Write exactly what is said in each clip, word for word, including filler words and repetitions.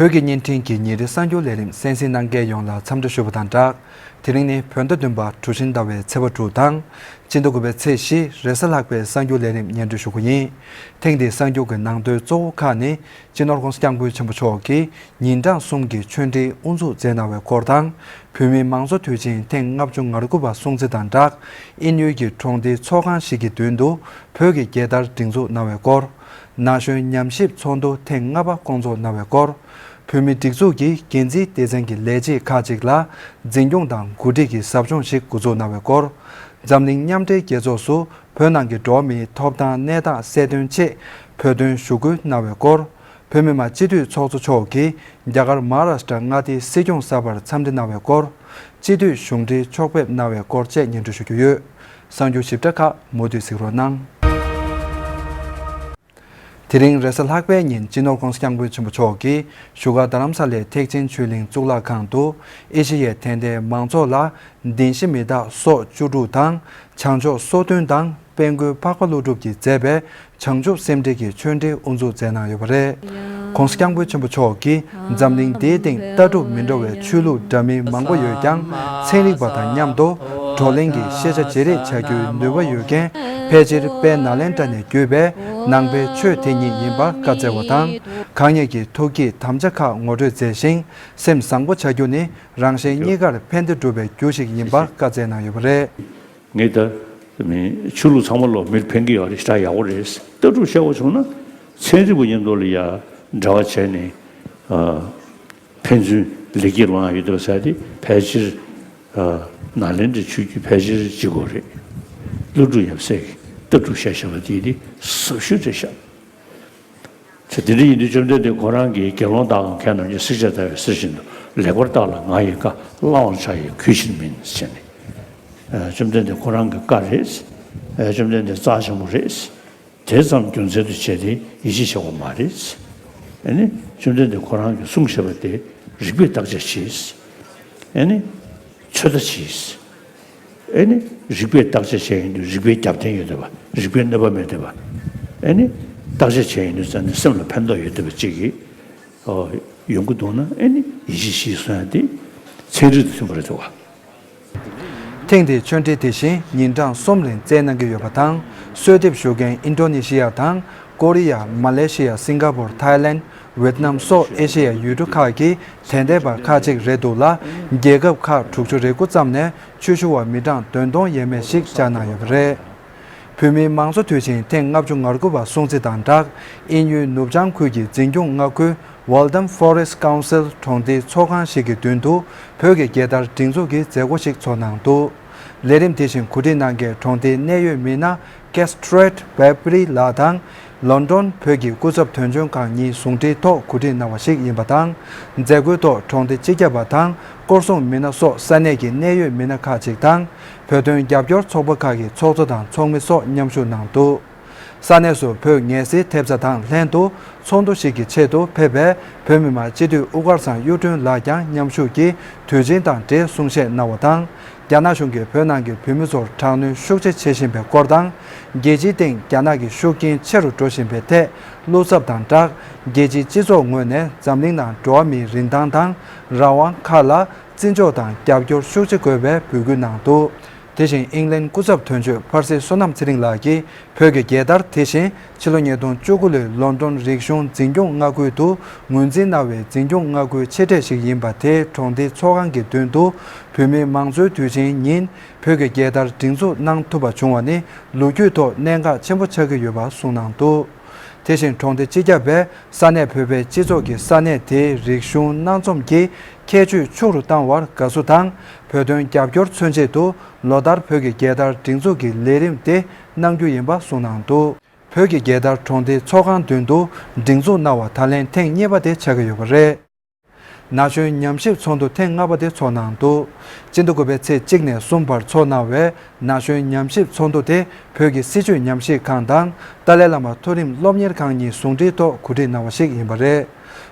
བོད་ཀྱི་བརྙན་འཕྲིན་གྱི་ཉིན་རེའི་གསར་འགྱུར་ལས་རིམ་གསན་གཟིགས་གནང་མཁན་ཡོངས་ལ་འཚམས་འདྲི་ཞུ་བ་དང་སྦྲགས། དེ་རིང་ནི་བོད་ཟླ་བདུན་པ་གྲུ་བཞི་ཟླ་བའི་ཚེས་པ་དྲུག་དང་། སྤྱི་ཟླ་དགུ་པའི་ཚེས་བཞི་རེས་གཟའ་ལྷག་པའི་གསར་འགྱུར་ལས་རིམ་སྙན་སྒྲོན་ཞུ་རྒྱུ་ཡིན། ཐེངས་འདིའི་གསར་འགྱུར་གྱི་ནང་དོན་གཙོ་བོ་ཁག་ནི། སྤྱི་ནོར་༸གོང་ས་༸སྐྱབས་མགོན་ཆེན་པོ་མཆོག་གིས་ཉིན་གྲངས་གསུམ་གྱི་ཆོས་འབྲེལ་དབུ་འཛུགས་མཛད་གནང་བའི་སྐོར་དང་། བོད་མིའི་མང་གཙོ་དུས་ཆེན་ཐེངས་ལྔ་བཅུ་ང་དགུ་པ་སྲུང་བརྩི་དང་སྦྲགས། དབྱིན་ཡུལ་གྱི་གྲོང་སྡེའི་ཚོགས་ཁང་ཞིག་གི་མདུན་དུ་བོད་ཀྱི་རྒྱལ་དར་སྒྲེང་འཛུགས་གནང་བའི་སྐོར། ན་གཞོན་ཉམས་ཞིབ་ཚོགས་འདུ་ཐེངས་ལྔ་པ་བསྐོང་ཚོགས་གནང་བའི་སྐོར། བོད་མིའི་སྒྲིག་འཛུགས་ཀྱི་འགན་འཛིན་སྡེ་ཚན་གྱི་ལས་བྱེད་ཁག་ཅིག་ལ་འཛིན་སྐྱོང་དང་གོ་སྒྲིག་གི་ཟབ་སྦྱོང་ཞིག་འགོ་འཛུགས་གནང་བའི་སྐོར། འཛམ་གླིང་མཉམ་འབྲེལ་རྒྱལ་ཚོགས་སུ་བོད་ནང་གི་འགྲོ་བ་མིའི་ཐོབ་ཐང་གནས་སྟངས་གསལ་སྟོན་ཆེད་བོད་དོན་ཞུ་སྐུལ་གནང་བའི་སྐོར། བོད་མི་མང་སྤྱི་འཐུས་ཚོགས་གཙོ་མཆོག་གིས་རྒྱ་གར་མ་ཧཱ་རཱ་ཤྲ་མངའ་སྡེའི་སྲིད་སྐྱོང་གསར་པར་འཚམས་འདྲི་གནང་བའི་སྐོར། སྤྱི་འཐུས་གཞུང་འབྲེལ་ཕྱོགས་ཕེབས་གནང་བའི་སྐོར་བཅས་སྙན་སྒྲོན་ཞུ་རྒྱུ་ཡོད། གསར་འགྱུར་ཞིབ་ཕྲ་ཁག་མུ་མཐུད་གཟིགས་རོགས་གནང་། དེ་རིང་རེས་གཟའ་ལྷག་པའི་ཉིན་སྤྱི་ནོར་༸གོང་ས་༸སྐྱབས་མགོན་ཆེན་པོ་མཆོག་གིས་བཞུགས་སྒར་རྡ་རམ་ས་ལའི་ཐེག་ཆེན་ཆོས་གླིང་གཙུག་ལག་ཁང་དུ་ཨེ་ཤེ་ཡའི་དད་ལྡན་མང་ཚོགས་ལ་བདེན་བཞི་མི་རྟག་སོ་བཅུ་དྲུག་དང་བྱང་ཕྱོགས་སོ་བདུན་དང་དཔལ་མགོན་འཕགས་པ་ཀླུ་སྒྲུབ་ཀྱིས་མཛད་པའི་བྱང་ཆུབ་སེམས་འགྲེལ་གྱི་ཆོས་འབྲེལ་དབུ་འཛུགས་མཛད་གནང་ཡོད་པ་རེད། ༸གོང་ས་༸སྐྱབས་མགོན་ཆེན་པོ་མཆོག་གིས་འཛམ་གླིང་འདིའི་སྟེང་ལྟ་གྲུབ་མི་འདྲ་བའི་ཆོས་ལུགས་འདྲ་མིན་མང་པོ་ཡོད་ཀྱང་། ཚན་རིག་པ་དང་མཉམ་དུ་བགྲོ་གླེང་གི་ཤེས་བྱ་བརྗེ་རེས་བྱ་རྒྱུའི་ནུས་པ་ཡོད་མཁན་ཕལ་ཆེར་དཔལ་ནཱ་ལེནྡྲ་ནས་བརྒྱུད་པའི་ནང་པའི་ཆོས་དེ་ཉིད་ཡིན་པ་བཀའ་སྩལ་བ་དང་། གང་ཉིད་ཀྱི་ཐུགས་བསྐྱེད་དམ་བཅའ་ཁག་ངོ་སྤྲོད་མཛད་ཞིང་། སེམས་བཟང་པོ་བྱ་རྒྱུ་ནི་རང་གཞན་གཉིས་ཀར་ཕན་བདེ་སྒྲུབ་པའི་རྒྱུ་ཞིག་ཡིན་པ་བཀའ་སྩལ་གནང་ཡོད་པ་རེད། ངས་ད་མི་ཆོས་ལུགས་ཚང་མ་ལོ་མིར་ཕན་གྱི་ཡོད་རེད། ད་ཡག་པོ་རེད། ལྟ་གྲུབ་བཤད་པ་བྱུང་ན་ཚན་རིག་པ་མཉམ་དུ་ལ་ཡ་འབྲེལ་བ་བྱས་ནས་ཨ་ཕན་ཚུན་ལེགས་སྐྱེས་ལོང་ཡ་ཡོད་འདུག་ཟེར་ཏེ་ཕལ་ཆེར་ཨ་ནཱ་ལེནྡྲའི་ཆོས་བརྒྱུད་ཕལ་ཆེར་གཅིག་པ་རེད། ཀླུ་སྒྲུབ་ཡབ་སྲས་ཀྱིས་ལྟ་གྲུབ་བཤད་བཞག་པ་དེ་དེ་ཟབ་ཤོས་རེད་ཤག་ཚེ་འདི་འདྲ་ཡིན་དུས་བཅོམ་ལྡན་འདས་ཁོ་རང་གིས་དགེ་སློང་དག་གམ་མཁས་རྣམས་ཀྱིས། བསྲེགས་བཅད་བརྡར་བའི་གསེར་བཞིན་དུ། ལེགས་པར་བརྟགས་ལ་ང་ཡི་བཀའ། བླང་བར་བྱ་ཡི་གུས་ཕྱིར་མིན། ཟེར་ནས། ཨ་བཅོམ་ལྡན་འདས་ཁོ་རང་གི་བཀའ་རེད། ཨ་བཅོམ་ལྡན་འདས་རྩ་ཆེན་པོ་རེད། དེ་ཙམ་རྒྱུ་མཚན་དུ་བྱས་ཏེ་ཡིད་ཆེས་བྱ་དགོས་མ་རེད། ཨ་ནི་བཅོམ་ལྡན་འདས་ཁོ་རང་གིས་གསུངས་བཞག་པ་དེ་རིགས་པས་བརྟག་དཔྱད་བྱས། ཨ་ནི་ཚོད་ལྟ་བྱས། ཨེ་ནི་རིགས་པས་བརྟག་དཔྱད་བྱས་ཡིན་དུས་རིགས་པའི་རྒྱབ་རྟེན་ཡོད་བསྡད་པ། རིགས་པའི་གནོད་པ་མེད་བསྡད་པ། ཨེ་ནི་བརྟག་དཔྱད་བྱས་ཡིན་དུས་ཙང་ནས་སེམས་ལ་ཕན་ཐོགས་ཡོད་བསྡད་པ་ཅིག་གི་ཨོ་ཡོང་གི་འདུག་ན། ཨེ་ནི་ཡིད་ཆེས་བྱེད་སོང་ཡ་དེ་ཚན་རིག་དང་མཐུན་པ་རེད་འདུག་བ། ཐེངས་འདིའི་ཆོས་འབྲེལ་དེ་བཞིན་ཉིན་གྲངས་གསུམ་རིང་བསྩལ་གནང་གི་ཡོད་པ་དང་། གསོལ་འདེབས་ཞུ་མཁན་ཨིན་ཌོ་ནེ་ཤི་ཡ་དང་། ཀོ་རི་ཡ། མ་ལེ་ཤི་ཡ། སིང་ག་པོར། ཐའི་ལེན། ཝེད་ནམ་སོགས་ཨེ་ཤེ་ཡའི་ཡུལ་གྲུ་ཁག་གི་དད་ལྡན་པ་ཁག་ཅིག་རེད་འདུག་ལ། རྒྱལ་ཁབ་ཁག་དྲུག་ཅུ་རེ་དགུ་ཙམ་ནས་ཆོས་ཞུ་བ་མི་གྲངས་བདུན་སྟོང་ཡས་མས་ཤིག་བཅར་གནང་ཡོད་པ་རེད། བོད་མིའི་མང་གཙོ་དུས་ཆེན་ཐེངས་ལྔ་བཅུ་ང་དགུ་པ་སྲུང་བརྩི་དང་སྦྲགས། དབྱིན་ཡུལ་ནུབ་བྱང་ཁུལ་གྱི་འཛིན་སྐྱོང་མངའ་ཁུལ་Waltham Forest Council གྲོང་སྡེའི་ཚོགས་ཁང་ཞིག་གི་མདུན་དུ་བོད་ཀྱི་རྒྱལ་དར་སྒྲེང་འཛུགས་ཀྱི་མཛད་སྒོ་ཞིག་ཚོགས་གནང་འདུག་ལས་རིམ་དེ་བཞིན་གོ་སྒྲིག་གནང་མཁན་གྲོང་སྡེའི་གནད་ཡོད་མི་སྣ་Kestred Babri ལགས་དང་། ལོན་ཌོན་བོད་ཀྱི་སྐུ་ཚབ་དོན་གཅོད་ཁང་གཉིས་ཟུང་འབྲེལ་ཐོག་གོ་སྒྲིག་གནང་བ་ཞིག་ཡིན་པ་དང་། མཛད་སྒོའི་ཐོག་གྲོང་སྡེ་སྤྱི་ཁྱབ་པ་དང་། སྐོར་སྲུང་མི་སྣ་སོགས་ས་གནས་ཀྱི་གནད་ཡོད་མི་སྣ་ཁག་ཅིག་དང་། བོད་དོན་རྒྱབ་སྐྱོར་ཚོགས་པ་ཁག་གི་ཚོགས་གཙོ་དང་ཚོགས་མི་སོགས་མཉམ་ཞུགས་གནང་འདུག་ས་གནས་སུ་བོད་ངལ་སེལ་ཐེབས་རྩ་དང་ལྷན་དུ་ཚོགས་འདུ་ཞིག་གི་ཆེད་དུ་ཕེབས་པའི་བོད་མི་མང་སྤྱི་འཐུས་དབུ་དཀར་ཚང་གཡུ་སྒྲོན་ལགས་ཀྱང་མཉམ་ཞུགས་ཀྱིས་དུས་ཆེན་དང་འབྲེལ་གསུང་བཤད་གནང་བ་དང་། རྒྱ་ནག་གཞུང་གིས་བོད་ནང་གི་བོད་མི་ཚོར་དྲག་གནོན་ཤུགས་ཆེ་བྱེད་བཞིན་པའི་སྐོར་དང་། རྒྱལ་སྤྱིའི་སྟེང་རྒྱ་ནག་གི་ཤུགས་རྐྱེན་ཆེ་རུ་འགྲོ་བཞིན་པའི་ཐད་བློ་འཚབ་དང་སྦྲགས། རྒྱལ་སྤྱིའི་སྤྱི་ཚོགས་ངོས་ནས་འཛམ་གླིང་ནང་འགྲོ་བ་མིའི་རིན་ཐང་དང་རང་དབང་ཁག་ལ་བརྩི་འཇོག་དང་རྒྱབ་སྐྱོར་ཤུགས་ཆེ་དགོས་པའི་འབོད་སྐུལ་གནང་འདུག་དེ་བཞིན་ཨིང་ལན་སྐུ་ཚབ་དོན་གཅོད་ཕར་སྲིད་བསོད་ནམས་ཚེ་རིང་ལགས་ཀྱིས་བོད་ཀྱི་རྒྱལ་དར་དེ་བཞིན་ཕྱི་ལོ་ཉིས་སྟོང་བཅུ་དགུ་ལོའི་ལོན་ཌོན་རིག་གཞུང་འཛིན་སྐྱོང་མངའ་ཁུལ་དུ་ངོས་འཛིན་གནང་བའི་འཛིན་སྐྱོང་མངའ་ཁུལ་ཆེ་གྲས་ཤིག་ཡིན་པ། དེའི་གྲོང་སྡེའི་ཚོགས་ཁང་གི་མདུན་དུ་བོད་མིའི་མང་གཙོའི་དུས་ཆེན་ཉིན་བོད་ཀྱི་རྒྱལ་དར་སྒྲེང་འཛུགས་གནང་ཐུབ་པ་བྱུང་བ་ནི་ལོ་རྒྱུས་ཐོག་གནད་འགག་ཆེན་པོ་ཆགས་ཀྱི་ཡོད་པ་གསུངས་གནང་འདུག་དེ་བཞིན་གྲོང་སྡེ་སྤྱི་ཁྱབ་པས་ས་གནས་བོད་པའི་སྤྱི་ཚོགས་ཀྱིས་ས་གནས་དེའི་རིག་གཞུང་སྣ་འཛོམས་ཀྱི་ཁྱད་ཆོས་ཕྱུག་རུ་བཏང་བར་དགའ་བསུ་དང་། བོད་དོན་རྒྱབ་སྐྱོར་མཚོན་ཆེད་དུ་ལོ་ལྟར་བོད་ཀྱི་རྒྱལ་དར་སྒྲེང་འཛུགས་ཀྱི་ལས་རིམ་དེ་གནང་རྒྱུ་ཡིན་པ་གསུངས་གནང་འདུག་བོད་ཀྱི་རྒྱལ་དར་གྲོང་སྡེའི་ཚོགས་ཁང་མདུན་དུ་སྒྲེང་འཛུགས་གནང་བ་ད་ལན་ཐེངས་གཉིས་པ་དེ་ཆགས་ཀྱི་ཡོད་པ་རེད། ན་གཞོན་ཉམས་ཞིབ་ཚོགས་འདུ་ཐེངས་ལྔ་པ་དེ་ཚོགས་གནང་འདུག་སྤྱི་ཟླ་དགུ་པའི་ཚེས་གཅིག་ནས་གསུམ་བར་ཚོགས་གནང་བའི་ན་གཞོན་ཉམས་ཞིབ་ཚོགས་འདུ་དེ་བོད་ཀྱི་སྲིད་བྱུས་ཉམས་ཞིབ་ཁང་དང་ཏཱ་ལའི་བླ་མ་མཐོ་རིམ་སློབ་གཉེར་ཁང་གཉིས་ཟུང་འབྲེལ་ཐོག་གོ་སྒྲིག་གནང་བ་ཞིག་ཡིན་པ་རེད།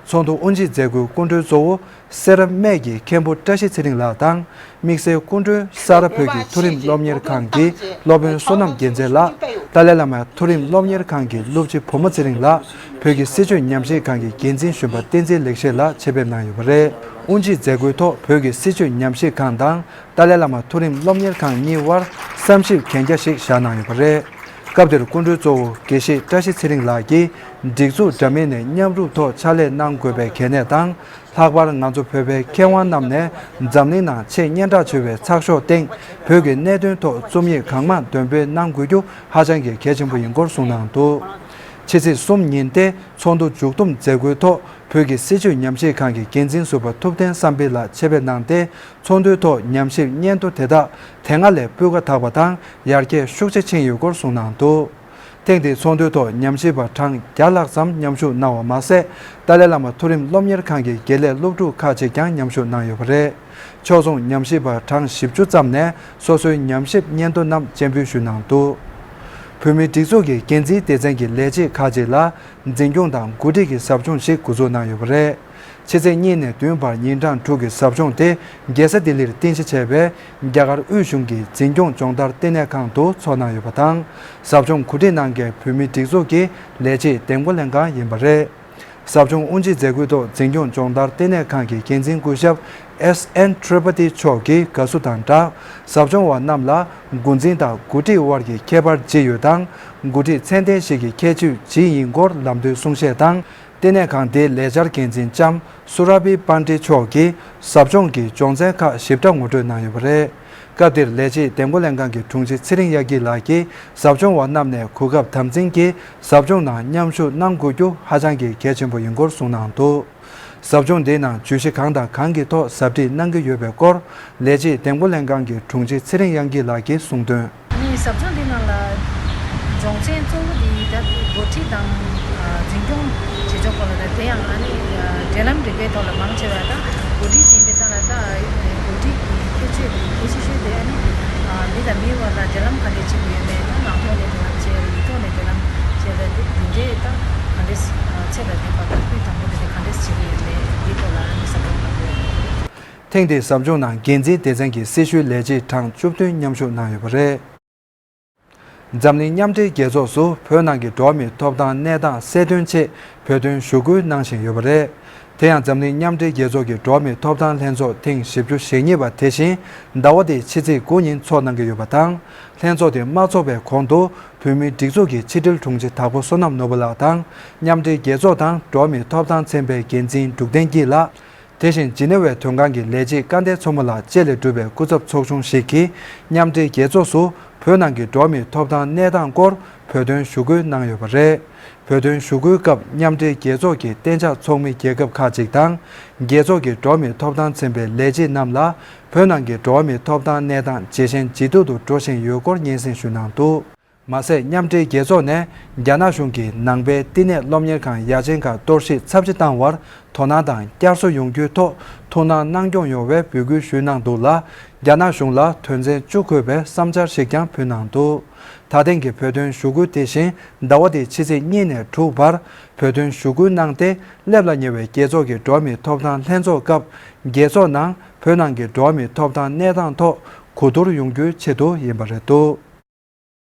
ཚོགས་འདུ་དབུ་འབྱེད་མཛད་སྒོའི་སྐུ་མགྲོན་གཙོ་བོ་སེ་ར་སྨད་ཀྱི་མཁན་པོ་བཀྲ་ཤིས་ཚེ་རིང་ལགས་དང་། དམིགས་བསལ་སྐུ་མགྲོན་ས་རཱ་བོད་ཀྱི་མཐོ་རིམ་སློབ་གཉེར་ཁང་གི་སློབ་དཔོན་བསོད་ནམས་རྒྱལ་མཚན་ལགས། ཏཱ་ལའི་བླ་མ་མཐོ་རིམ་སློབ་གཉེར་ཁང་གི་སློབ་སྤྱི་བུ་མོ་ཚེ་རིང་ལགས། བོད་ཀྱི་སྲིད་བྱུས་ཉམས་ཞིབ་ཁང་གི་འགན་འཛིན་གཞོན་པ་བསྟན་འཛིན་ལེགས་བཤད་ལགས་ཆེད་ཕེབས་གནང་ཡོད་པ་རེད། དབུ་འབྱེད་མཛད་སྒོའི་ཐོག་བོད་ཀྱི་སྲིད་བྱུས་ཉམས་ཞིབ་ཁང་དང་ཏཱ་ལའི་བླ་མ་མཐོ་རིམ་སློབ་གཉེར་ཁང་གཉིས་དབར་བསམ་ཞིབ་གན་རྒྱ་ཞིག་བཞག་གནང་ཡོད་པ་རེད། སྐབས་དེར་སྐུ་མགྲོན་གཙོ་བོ་དགེ་བཤེས་བཀྲ་ཤིས་ཚེ་རིང་ལགས་ཀྱིས། སྒྲིག་འཛུགས་འདྲ་མིན་ནས་མཉམ་རུབ་ཐོག་ཕྱག་ལས་གནང་དགོས་པའི་གལ་གནད་དང་། ལྷག་པར་ང་ཚོ་བོད་པའི་མཁས་དབང་རྣམས་ནས་འཛམ་གླིང་ནང་ཆེས་སྙན་གྲགས་ཆེ་བའི་ཚགས་ཤོག་སྟེང་བོད་ཀྱི་གནད་དོན་ཐོག་རྩོམ་ཡིག་གང་མང་འདོན་སྤེལ་གནང་དགོས་རྒྱུ་ཧ་ཅང་གི་གལ་ཆེན་པོ་ཡིན་སྐོར་གསུངས་གནང་འདུག་ཕྱི་ཚེས་གསུམ་ཉིན་ཏེ་ཚོགས་འདུ་མཇུག་བསྡོམས་མཛད་སྒོའི་ཐོག་བོད་ཀྱི་སྲིད་བྱུས་ཉམས་ཞིབ་ཁང་གི་འགན་འཛིན་ཟུར་པ་ཐུབ་བསྟན་བསམ་འཕེལ་ལགས་ཆེད་ཕེབས་གནང་སྟེ། ཚོགས་འདུའི་ཐོག་ཉམས་ཞིབ་སྙན་ཐོ་དེ་དག་དེ་སྔ་ལས་སྤུས་ཀ་དག་པ་དང་ཡར་རྒྱས་ཤུགས་ཆེ་ཕྱིན་ཡོད་སྐོར་གསུངས་གནང་འདུག་ཐེངས་འདིའི་ཚོགས་འདུའི་ཐོག་ཉམས་ཞིབ་པ་གྲངས་བརྒྱ་ལྷག་ཙམ་མཉམ་ཞུགས་གནང་བ་མ་ཟད། ཏཱ་ལའི་བླ་མ་མཐོ་རིམ་སློབ་གཉེར་ཁང་གི་དགེ་ལས་སློབ་ཕྲུག་ཁག་ཅིག་ཀྱང་མཉམ་ཞུགས་གནང་ཡོད་པ་རེད། ཕྱོགས་མཚུངས་ཉམས་ཞིབ་པ་གྲངས་བཞི་བཅུ་ཙམ་ནས་སོ་སོའི་ཉམས་ཞིབ་སྙན་ཐོ་རྣམས་སྤྱན་འབུལ་ཞུས་གནང་འདུག་བོད་མིའི་སྒྲིག་འཛུགས་ཀྱི་འགན་འཛིན་སྡེ་ཚན་གྱི་ལས་བྱེད་ཁག་ཅིག་ལ། འཛིན་སྐྱོང་དང་འགོ་ཁྲིད་ཀྱི་ཟབ་སྦྱོང་ཞིག་འགོ་འཛུགས་གནང་ཡོད་པ་རེད། ཕྱི་ཚེས་གཉིས་ནས་བདུན་བར་ཉིན་གྲངས་དྲུག་གི་ཟབ་སྦྱོང་དེ་རྒྱལ་ས་ལྡི་ལིར་རྟེན་གཞི་བྱས་པའི་རྒྱ་གར་དབུས་གཞུང་གི་འཛིན་སྐྱོང་སྦྱོང་བརྡར་ལྟེ་གནས་ཁང་དུ་འཚོགས་གནང་ཡོད་པ་དང་། ཟབ་སྦྱོང་གོ་སྒྲིག་གནང་མཁན་བོད་མིའི་སྒྲིག་འཛུགས་ཀྱི་ལས་བྱེད་འདེམས་བསྐོ་ལྷན་ཁང་ཡིན་པ་རེད། ཟབ་སྦྱོང་དབུ་འབྱེད་མཛད་སྒོའི་ཐོག་འཛིན་སྐྱོང་སྦྱོང་བརྡར་ལྟེ་གནས་ཁང་གི་འགན་འཛིན་སྐུ་ཞབས་ཨེས་ཨེན་ཏྲི་པ་ཏི་མཆོག་གིས་དགའ་བསུ་དང་སྦྲགས། ཟབ་སྦྱོང་བ་རྣམས་ལ་འགོ་འཛིན་དང་འགོ་ཁྲིད་དབར་གྱི་ཁྱད་པར་ཇི་ཡོད་དང་། འགོ་ཁྲིད་ཚད་ལྡན་ཞིག་གི་ཁྱད་ཆོས་ཇི་ཡིན་སྐོར་ལམ་སྟོན་གསུང་བཤད་དང་། ལྟེ་གནས་ཁང་དེའི་ལས་འཆར་འགན་འཛིན་ལྕམ་སུ་ར་བི་པན་ཏྲེ་མཆོག་གིས་ཟབ་སྦྱོང་གི་སྦྱོང་ཚན་ཁག་ཞིབ་ཕྲ་ངོ་སྤྲོད་གནང་ཡོད་པ་རེད། སྐབས་དེར་ལས་བྱེད་འདེམས་བསྐོ་ལྷན་ཁང་གི་དྲུང་ཆེ་ཚེ་རིང་དབྱངས་སྐྱིད་ལགས་ཀྱིས་ཟབ་སྦྱོང་བ་རྣམས་ནས་གོ་སྐབས་དམ་འཛིན་གྱིས་ཟབ་སྦྱོང་ནང་མཉམ་ཞུགས་གནང་དགོས་རྒྱུ་ཧ་ཅང་གི་གལ་ཆེན་པོ་ཡིན་སྐོར་གསུངས་གནང་འདུག་ཟབ་སྦྱོང་འདིའི་ནང་བརྗོད་གཞི་གང་དང་གང་གི་ཐོག་ཟབ་ཁྲིད་གནང་གི་ཡོད་པའི་སྐོར་ལས་བྱེད་འདེམས་བསྐོ་ལྷན་ཁང་གི་དྲུང་ཆེ་ཚེ་རིང་དབྱངས་སྐྱིད་ལགས་ཀྱིས་གསུངས་དོན། ནི་ཟབ་སྦྱོང་འདི་ནང་ལ་སྦྱོང་ཚན་གཙོ་བོ་འདི་ད་འགོ་ཁྲིད་དང་འཛིན་སྐྱོང་བྱེད་ཕྱོགས་སྐོར་ལ་དང་། དེ་ཡང་ཨ་ནི་འབྲེལ་ལམ་རིག་པའི་ཐོག་ལ་མང་ཆེ་བ་ད་འགོ་ཁྲིད་ཡིན་པའི་ཐད་ལ་ད་འགོ་ཁྲིད་ཀྱི་ཁྱད་ཆོས་ཁྱད་ཆོས་ཤོས་དེ་ཨ་ནི་མི་དང་མིའི་བར་ལ་འབྲེལ་ལམ་ག་འདྲས་བྱེད་དགོས་ཡོད་མེད་དང་། ནང་ཐོག་ནས་འབྲེལ་ལམ་བྱས་རེད། ཡིག་ཐོག་ནས་འབྲེལ་ལམ་བྱས་རེད། དེ་འདི་འདྲས་ད་ག་འདྲས་ཚད་ལ་ལྡན་པ་དང་སྤུས་དག་པོ་དེ་ག་འདྲས་བྱེད་དགོས་ཡོད་མེད་འདིའི་ཐོག་ལ་ཨ་ནི་ཟབ་སྦྱོང་གནང་གི་ཡོད། ཐེངས་འདིའི་ཟབ་སྦྱོང་ནང་འགན་འཛིན་སྡེ་ཚན་གྱི་སྲི་ཞུའི་ལས་བྱེད་གྲངས་བཅུ་བདུན་མཉམ་ཞུགས་གནང་ཡོད་པ་རེད། འཛམ་གླིང་མཉམ་འབྲེལ་རྒྱལ་ཚོགས་སུ་བོད་ནང་གི་འགྲོ་བ་མིའི་ཐོབ་ཐང་གནས་སྟངས་གསལ་སྟོན་ཆེད་བོད་དོན་ཞུ་སྐུལ་གནང་བཞིན་ཡོད་པ་རེད། དེ་ཡང་འཛམ་གླིང་མཉམ་འབྲེལ་རྒྱལ་ཚོགས་ཀྱི་འགྲོ་བ་མིའི་ཐོབ་ཐང་ལྷན་ཚོགས་ཐེངས་བཞི་བཅུ་ཞེ་གཉིས་པ་དེ་བཞིན་ཟླ་བ་འདིའི་ཕྱི་ཚེས་དགུ་ཉིན་འཚོགས་གནང་གི་ཡོད་པ་དང་། ལྷན་ཚོགས་དེ་མ་འཚོགས་པའི་གོང་དུ་བོད་མིའི་སྒྲིག་འཛུགས་ཀྱི་ཕྱི་དྲིལ་དྲུང་ཆེ་དྭགས་པོ་བསོད་ནམས་ནོར་བུ་ལགས་དང་། མཉམ་འབྲེལ་རྒྱལ་ཚོགས་དང་འགྲོ་བ་མིའི་ཐོབ་ཐང་ཚན་པའི་འགན་འཛིན་འབྲུག་བསྟན་སྐྱིད་ལགས། དེ་བཞིན་ཇི་ནི་ཝའི་དོན་ཁང་གི་ལས་བྱེད་སྐལ་ལྡན་མཚོ་མོ་ལགས་བཅས་ལས་གྲུབ་པའི་སྐུ་ཚབ་ཚོགས་ཆུང་ཞིག་གིས། མཉམ་འབྲེལ་རྒྱལ་ཚོགས་སུ་བོད་ནང་གི་འགྲོ་བ་མིའི་ཐོབ་ཐང་གནས་སྟངས་སྐོར་བོད་དོན་ཞུ་སྐུལ་གནང་ཡོད་པ་རེད། བོད་དོན་ཞུ་སྐུལ་སྐབས། མཉམ་འབྲེལ་རྒྱལ་ཚོགས་ཀྱི་གཏན་འཇགས་ཚོགས་མི་རྒྱལ་ཁབ་ཁག་ཅིག་དང་། རྒྱལ་ཚོགས་ཀྱི་འགྲོ་བ་མིའི་ཐོབ་ཐང་ཚན་པའི་ལས་བྱེད་རྣམས་ལ། བོད་ནང་གི་འགྲོ་བ་མིའི་ཐོབ་ཐང་གནས་སྟངས་ཇེ་ཞན་ཇེ་སྡུག་ཏུ་འགྲོ་བཞིན་ཡོད་སྐོར་སྙན་སེང་ཞུས་གནང་འདུག་མ་ཟད། མཉམ་འབྲེལ་རྒྱལ་ཚོགས་ནས་རྒྱ་ནག་གཞུང་གིས་ནང་པའི་བསྟི་གནས་སློབ་གཉེར་ཁང་ཡ་ཆེན་ཁག་གཏོར་བཤིག་ཚབས་ཆེ་བཏང་བར་དོ་སྣང་དང་བསྐྱར་གསོ་ཡོང་རྒྱུའི་ཐོག་ཐུགས་སྣང་གནང་སྐྱོང་ཡོང་བའི་འབོད་སྐུལ་ཞུས་གནང་འདུག་ལ། རྒྱ་ནག་གཞུང་ལ་དོན་ཚན་བཅུ་འཁོད་པའི་བསམ་འཆར་ཞིག་ཀྱང་ཕུལ་གནང་འདུག་ད་ཐེངས་ཀྱི་བོད་དོན་ཞུ་སྐུལ་དེ་བཞིན་ཟླ་བ་འདིའི་ཕྱི་ཚེས་གཉིས་ནས་དྲུག་བར་བོད་དོན་ཞུ་སྐུལ་གནང་སྟེ། སླེབས་ལ་ཉེ་བའི་རྒྱལ་ཚོགས་ཀྱི་འགྲོ་བ་མིའི་ཐོབ་ཐང་ལྷན་ཚོགས་སྐབས། རྒྱལ་ཚོགས་ནང་བོད་ནང་གི་འགྲོ་བ་མིའི་ཐོབ་ཐང་གནས་སྟངས་ཐོག་གོ་བསྡུར་ཡོང་རྒྱུའི་ཆེད་དུ་ཡིན་པ་རེད་འདུག་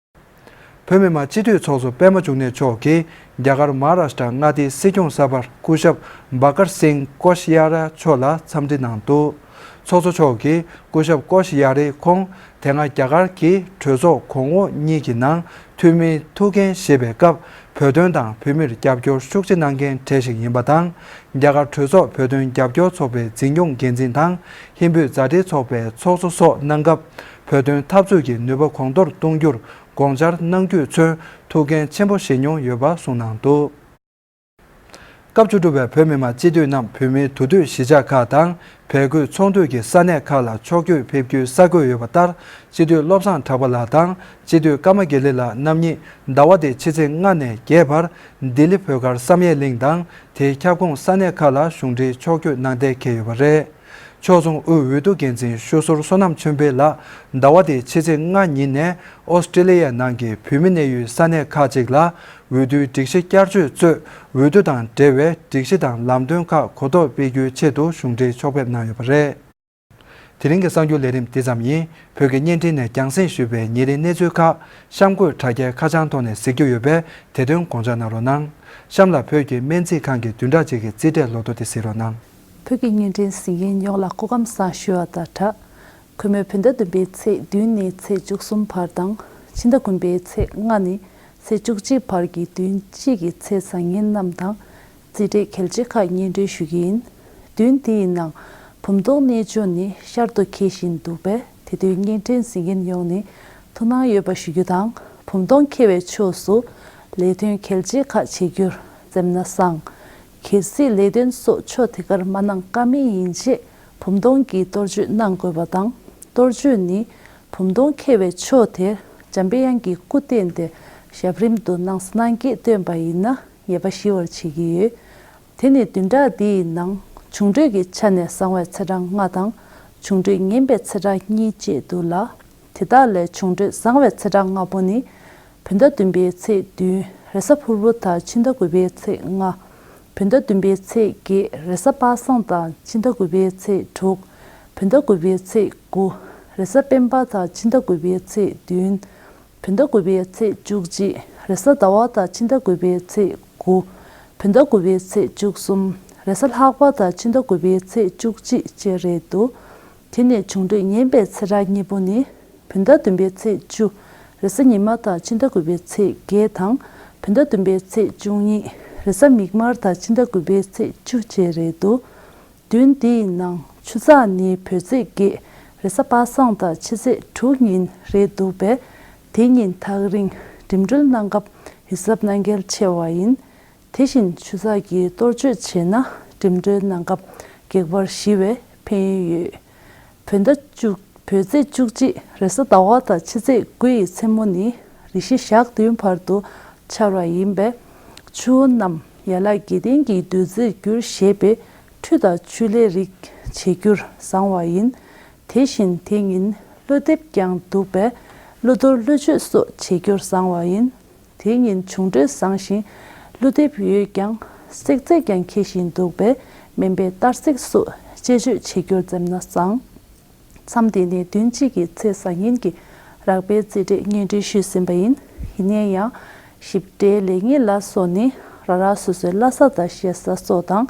བོད་མི་མང་སྤྱི་འཐུས་ཚོགས་གཙོ་པད་མ་འབྱུང་གནས་མཆོག་གིས་རྒྱ་གར་མ་ཧཱ་རཱ་ཤི་ཏྲ་མངའ་སྡེའི་སྲིད་སྐྱོང་གསར་པར་སྐུ་ཞབས་བྷ་ཀར་སིང་ཀོ་ཤི་ཡ་ར་མཆོག་ལ་འཚམས་འདྲི་གནང་འདུག་ཚོགས་གཙོ་མཆོག་གིས་སྐུ་ཞབས་ཀོ་ཤི་ཡ་རའི་ཁོང་དེ་སྔ་རྒྱ་གར་གྱི་གྲོས་ཚོགས་གོང་འོག་གཉིས་ཀྱི་ནང་འཐུས་མིའི་ཐུགས་འགན་བཞེས་པའི་སྐབས། བོད་དོན་དང་བོད་མིར་རྒྱབ་སྐྱོར་ཤུགས་ཆེ་གནང་མཁན་གྲས་ཤིག་ཡིན་པ་དང་། རྒྱ་གར་གྲོས་ཚོགས་བོད་དོན་རྒྱབ་སྐྱོར་ཚོགས་པའི་འཛིན་སྐྱོང་འགན་འཛིན་དང་། ཧིན་བོད་མཛའ་འབྲེལ་ཚོགས་པའི་ཚོགས་གཙོ་སོགས་གནང་སྐབས། བོད་དོན་འཐབ་རྩོད་ཀྱི་ནུས་པ་གོང་མཐོར་གཏོང་རྒྱུར་དགོངས་འཆར་གནང་རྒྱུས་མཚོན་ཐུགས་འགན་ཆེན་པོ་བཞེས་མྱོང་ཡོད་པ་གསུངས་གནང་འདུག་སྐབས་བཅུ་དྲུག་པའི་བོད་མི་མང་སྤྱི་འཐུས་རྣམས་བོད་མིའི་འདུ་སྡོད་གཞིས་ཆགས་ཁག་དང་བལ་སྐོར་ཚོགས་འདུ་གྱི་ས་གནས་ཁག་ལ་ཕྱོགས་བསྐྱོད་ཕེབས་རྒྱུའི་གསར་འགོད་ཡོད་པ་ལྟར། སྤྱི་འཐུས་བློ་བཟང་གྲགས་པ་ལགས་དང་སྤྱི་འཐུས་ཀརྨ་དགེ་ལེགས་ལགས་རྣམ་གཉིས་ཟླ་བ་འདིའི་ཕྱི་ཚེས་ལྔ་ནས་བརྒྱད་བར་ལྡི་ལི་བོད་སྒར་བསམ་ཡས་གླིང་དང་དེའི་ཁྱབ་ཁོངས་ས་གནས་ཁག་ལ་གཞུང་འབྲེལ་ཕྱོགས་བསྐྱོད་གནང་གཏན་འཁེལ་ཡོད་པ་རེད། ཕྱོགས་མཚུངས་དབུས་འོས་བསྡུ་འགན་འཛིན་ཤོད་ཟུར་བསོད་ནམས་ཆོས་འཕེལ་ལགས་ཟླ་བ་འདིའི་ཕྱི་ཚེས་ལྔ་ཉིན་ནས་ཨོ་སི་ཀྲི་ལི་ཡའི་ནང་གི་བོད་མི་གནས་ཡུལ་ས་གནས་ཁག་ཅིག་ལ། འོས་བསྡུའི་སྒྲིག་གཞི་བསྐྱར་བཅོས་གཙོས་འོས་བསྡུ་དང་འབྲེལ་བའི་སྒྲིག་གཞི་དང་ལམ་སྟོན་ཁག་གོ་རྟོགས་སྤེལ་རྒྱུའི་ཆེད་དུ་གཞུང་འབྲེལ་ཕྱོགས་ཕེབས་གནང་ཡོད་པ་རེད། དེ་རིང་གི་གསར་འགྱུར་ལས་རིམ་འདི་ཙམ་ཡིན། བོད་ཀྱི་བརྙན་འཕྲིན་ནས་རྒྱང་སྲིང་ཞུས་པའི་ཉིན་རེའི་གནས་ཚུལ་ཁག་གཤམ་འཁོད་དྲ་རྒྱའི་ཁ་བྱང་ཐོག་ནས་གཟིགས་རྒྱུ་ཡོད་པས། དེ་དོན་དགོངས་འཇགས་གནང་རོགས་གནང་། གཤམ་ལ་བོད་ཀྱི་སྨན་རྩིས་ཁང་གི་བདུན་ཕྲག་གཅིག་གི་རྩིས་ཁྲའི་ལོ་ཐོ་དེ་གཟིགས་རོགས་གནང་། བོད་ཀྱི་བརྙན་འཕྲིན་གཟིགས་མཁན་ཡོངས་ལ་སྐུ་ཁམས་བཟང་ཞུ་བ་དང་སྦྲགས། གུས་མོས་བོད་ཟླ་བདུན་པའི་ཚེས་བདུན་ནས་ཚེས་བཅུ་གསུམ་བར་དང་། ཕྱི་ཟླ་དགུ་པའི་ཚེས་ལྔ་ནས་ཚེས་བཅུ་གཅིག་བར་གྱི་བདུན་གཅིག་གི་ཚེས་བཟང་ངན་རྣམས་དང་། རྩིས་ཁྲའི་གལ་ཆེ་ཁག་སྙན་སྒྲོན་ཞུ་གི་ཡིན། བདུན་འདིའི་ནང་བུམ་སྟོང་གནས་མཆོག་ནི་ཤར་དུ་འཁེལ་བཞིན་འདུག་པས། དེ་དུས་བརྙན་འཕྲིན་གཟིགས་མཁན་ཡོངས་ནས་ཐུགས་སྣང་ཡོད་པ་ཞུ་རྒྱུ་དང་། བུམ་སྟོང་འཁེལ་བའི་ཕྱོགས་སུ་ལས་དོན་གལ་ཆེ་ཁག་བྱེད་རྒྱུར་འཛེམ་ན་བཟང་། གལ་སྲིད་ལས་དོན་སོགས་ཕྱོགས་དེ་གར་མ་གནང་ཀ་མེད་ཡིན་ཆེད་བུམ་སྟོང་གི་གཏོར་མཆོད་གནང་དགོས་པ་དང་། གཏོར་མཆོད་ནི་བུམ་སྟོང་འཁེལ་བའི་ཕྱོགས་དེར་འཇམ་དཔལ་དབྱངས་ཀྱི་སྐུ་བསྟན་ཏེ་ཞབས་རིམ་དུ་གནང་ས་གནང་གིས་བཏོན་པ་ཡིན་ན་ངེས་པ་ཞི་བར་བྱེད་ཀྱི་ཡོད། དེ་ནི་བདུན་ཕྲག་འདིའི་ནང་འབྱུང་འཕྲོད་ཀྱི་ཆ་ནས་བཟང་བའི་ཚེས་གྲངས་ལྔ་དང་། འབྱུང་འཕྲོད་ངན་པའི་ཚེས་གྲངས་གཉིས་བཅས་འདུག་ལ། དེ་དག་ལས་འབྱུང་འཕྲོད་བཟང་བའི་ཚེས་གྲངས་ལྔ་པོ་ནི། བོད་ཟླ་བདུན་པའི་ཚེས་བདུན་རེས་གཟའ་ཕུར་བུ་དང་ཕྱི་ཟླ་དགུ་པའི་ཚེས་ལྔ། བོད་ཟླ་བདུན་པའི་ཚེས་བརྒྱད་རེས་གཟའ་པ་སངས་དང་ཕྱི་ཟླ་དགུ་པའི་ཚེས་དྲུག་བོད་ཟླ་དགུ་པའི་ཚེས་དགུ། རེས་གཟའ་སྤེན་པ་དང་ཕྱི་ཟླ་དགུ་པའི་ཚེས་བདུན། བོད་ཟླ་དགུ་པའི་ཚེས་བཅུ་གཅིག་རེས་གཟའ་ཟླ་བ་དང་ཕྱི་ཟླ་དགུ་པའི་ཚེས་དགུ། བོད་ཟླ་དགུ་པའི་ཚེས་བཅུ་གསུམ། རེས་གཟའ་ལྷག་པ་དང་ཕྱི་ཟླ་དགུ་པའི་ཚེས་བཅུ་གཅིག་བཅས་རེད་འདུག་དེ་ནས་འབྱུང་འཕྲོད་ངན་པའི་ཚེས་གྲངས་གཉིས་པོ་ནི། བོད་ཟླ་བདུན་པའི་ཚེས་བཅུ། རེས་གཟའ་ཉི་མ་དང་ཕྱི་ཟླ་དགུ་པའི་ཚེས་བརྒྱད་དང་། བོད་ཟླ་བདུན་པའི་ཚེས་བཅུ་གཉིས། རེས་གཟའ་མིག་དམར་དང་ཕྱི་ཟླ་དགུ་པའི་ཚེས་བཅུ་བཅས་རེད་འདུག་བདུན་འདིའི་ནང་ཆུ་ཚགས་ནི་བོད་ཚེས་བརྒྱད་རེས་གཟའ་པ་སངས་དང་ཕྱི་ཚེས་དྲུག་ཉིན་རེད་འདུག་པས། དེ་ཉིན་ཐག་རིང་འགྲིམ་འགྲུལ་གནང་སྐབས་ཧི་སབ་གནང་གལ་ཆེ་བ་ཡིན། དེ་བཞིན་ཆུ་ཚགས་ཀྱི་གཏོར་སྐྱོད་བྱས་ན་འགྲིམ་འགྲུལ་གནང་སྐབས་གེགས་བར་ཞི་བའི་ཕན་ཡོན་ཡོད། བོད་ཟླ་བཅུ། བོད་ཚེས་བཅུ་གཅིག་རེས་གཟའ་ཟླ་བ་དང་ཕྱི་ཚེས་དགུ་ཡི་མཚན་མོ་ནི་རེ་ཞིག་ཞག་བདུན་བར་དུ་འཆར་བ་ཡིན་པས། ཆུ་བོ་རྣམས་ཡན་ལག་བརྒྱད་ལྡན་གྱི་བདུད་རྩིར་འགྱུར་ཞེས་པའི་ཁྲུས་དང་ཆུ་ལས་རིགས་བྱེད་རྒྱུར་བཟང་བ་ཡིན། དེ་བཞིན་དེ་ཉིན་ཀླུ་འདེབས་ཀྱང་འདུག་པས། ཀླུ་གཏོར་ཀླུ་མཆོད་སོགས་བྱེད་རྒྱུར་བཟང་བ་ཡིན། དེ་ཉིན་འབྱུང་འཕྲོད་བཟང་ཞིང་ཀླུ་འདེབས་ཡོད་ཀྱང་བསྲེག་རྫས་ཀྱང་འཁེལ་བཞིན་འདུག་པས་སྨན་པས་གཏར་བསྲེག་སོགས་གཅེས་སྤྱོད་བྱེད་རྒྱུར་འཛེམ་ན་བཟང་། མཚམས་དེ་ནས་བདུན་གཅིག་གི་ཚེས་བཟང་ངན་གྱི་རགས་པའི་རྩིས་འབྲས་སྙན་སྒྲོན་ཞུས་ཟིན་པ་ཡིན། ཡིན་ན་ཡང་། ཞིབ་ཕྲའི་ལེགས་ཉེས་ལ་སོགས་ནི་རང་རང་སོ་སོའི་བླ་གཟའ་དང་ཞེ་ས་སོགས་དང་།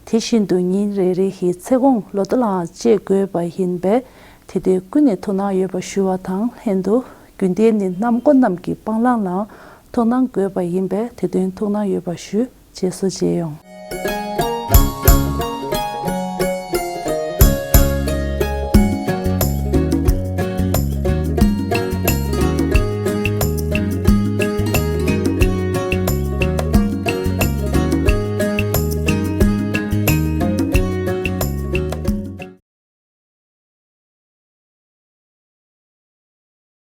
དེ་བཞིན་དུ་ཉིན་རེ་རེ་ཡི་ཚེ་གོང་ལོ་ཐོ་ལའང་དཔྱད་དགོས་པ་ཡིན་པས། དེ་དུས་ཀུན་ནས་ཐུགས་སྣང་ཡོད་པ་ཞུ་བ་དང་ལྷན་དུ། རྒྱུན་ལྡན་ནི་གནམ་སྒོ་རྣམས་ཀྱི་སྤང་བླང་ལའང་ཐུགས་སྣང་དགོས་པ་ཡིན་པས་དེ་དོན་ཐུགས་སྣང་ཡོད་པ་ཞུ། རྗེས་སུ་མཇལ་ཡོང་།